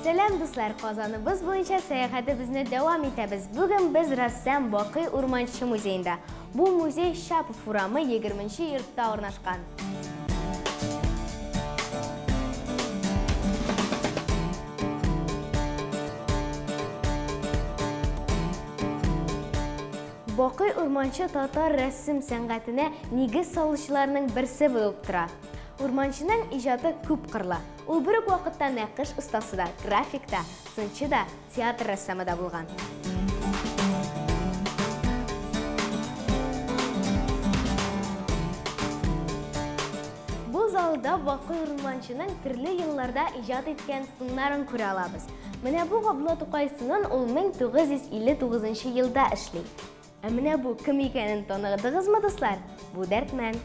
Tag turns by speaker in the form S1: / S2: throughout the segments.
S1: Сәлам, дуслар! Казаныбыз буенча сәяхәтебезне дәвам итәбез. Бүген без рәссам Бакый Урманчы музеенда. Бу музей Щапов урамы 20 нче йортта урнашкан. Бакый Урманчы татар рәсем сәнгатенә нигез салучыларның берсе булып тора. Урманчының иҗаты күпкырлы. Ул бер үк вакытта нәкыш остасы да, график та, сынчы да, театр рәссамы да булган. Бу залда Бакый Урманчының төрле елларда иҗат иткән сыннарын күрә алабыз. Менә бу Габдулла Тукай сынын ул 1959 елда эшли. Ә менә бу кем икәнен таныдыгызмы, дуслар? Бу Дәрдмән.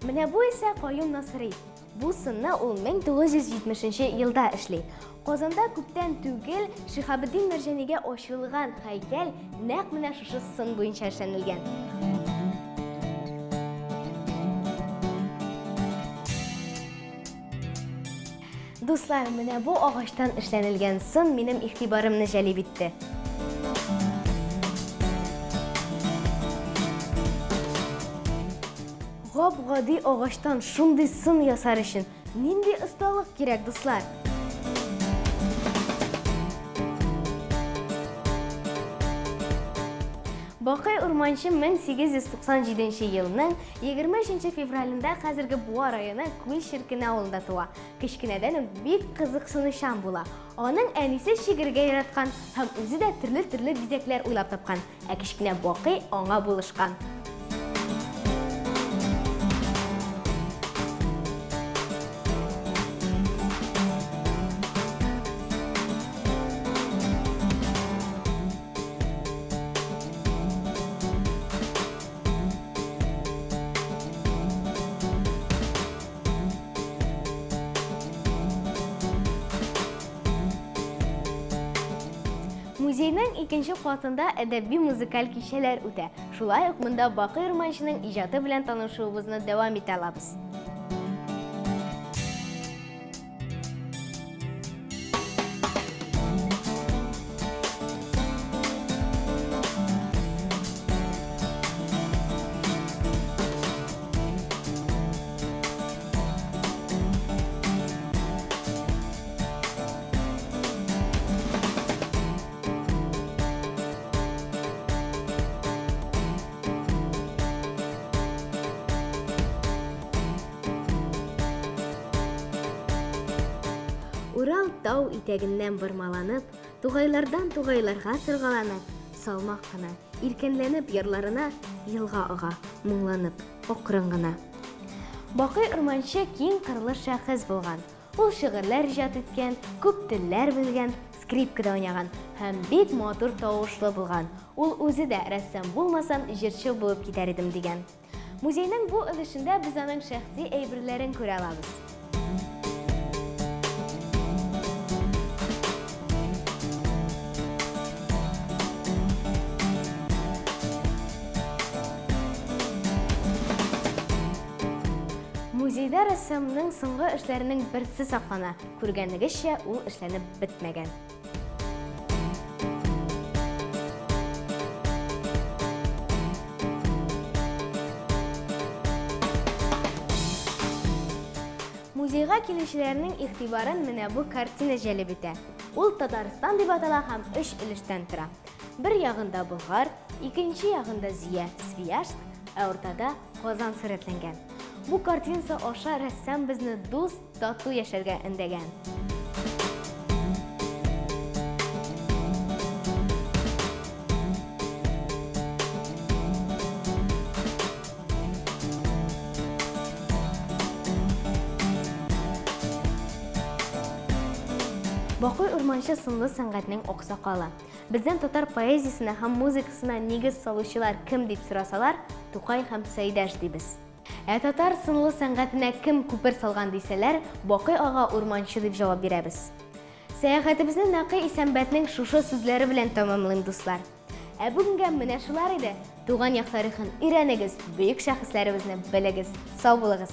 S1: Менә бу исә Каюм Насыйри. Бу сынны ул 1970 нче елда эшли. Казанда күптән түгел Шиһабетдин Мәрҗанигә ачылган һәйкәл нәкъ менә шушы сын буенча эшләнелгән. Дуслар, менә бу агачтан эшләнелгән сын минем игътибарымны җәлеп итте. Гап-гади агачтан шундый сын ясар өчен нинди осталык кирәк, дуслар? Бакый Урманчы 1897 елның 23 февралендә хәзерге Буа районы Күл Черкене авылында туа. Кечкенәдән үк бик кызыксынучан була. Аның әнисе чигергә яраткан һәм үзе дә төрле-төрле бизәкләр уйлап тапкан. Ә кечкенә Бакый аңа булышкан. Музейның икенче катында әдәби-музыкаль кичәләр үтә. Шулай ук монда Бакый Урманчының иҗаты белән танышуыбызны дәвам итә алабыз. Урал тау итәгеннән бормаланып, тугайлардан тугайларга сыргаланып, салмак кына, иркенләнеп ярларына елга ага, моңланып, акрын гына. Бакый Урманче киң кырлы шәхес булган. Ул шигырьләр иҗат иткән, күп телләр белгән, скрипкада уйнаган һәм бик матур тавышлы булган. Ул үзе дә, рәссам булмасам, җырчы булып китәр идем, дигән. Музейның бу өлешендә без аның шәхси әйберләрен күрә алабыз. Музейда рәссамның соңгы эшләренең берсе саклана. Күргәнегезчә, ул эшләнеп бетмәгән. Музейга килүчеләрнең игътибарын менә бу картина җәлеп итә. Ул Татарстан дип атала һәм өч өлештән тора. Бер ягында Болгар, икенче ягында Зөя, Свияжск, ә уртада Казан сурәтләнгән. Бу картинасы аша рәссам безне дус, тату яшәргә өндәгән. Бакый Урманчы сынлы сәнгатьнең аксакалы. Бездән татар поэзиясенә һәм музыкасына нигез салучылар кем дип сорасалар, Тукай һәм Сәйдәш дибез. Ә татар сынлы сәнгатенә кем күпер салган дисәләр, Бакый ага Урманчы дип җавап бирәбез. Сәяхәтебезне Нәкый Исәнбәтнең шушы сүзләре белән тәмамлыйм, дуслар. Ә бүгенгә менә шулар иде. Туган як тарихын өйрәнегез, бөек шәхесләребезне белегез. Сау булыгыз!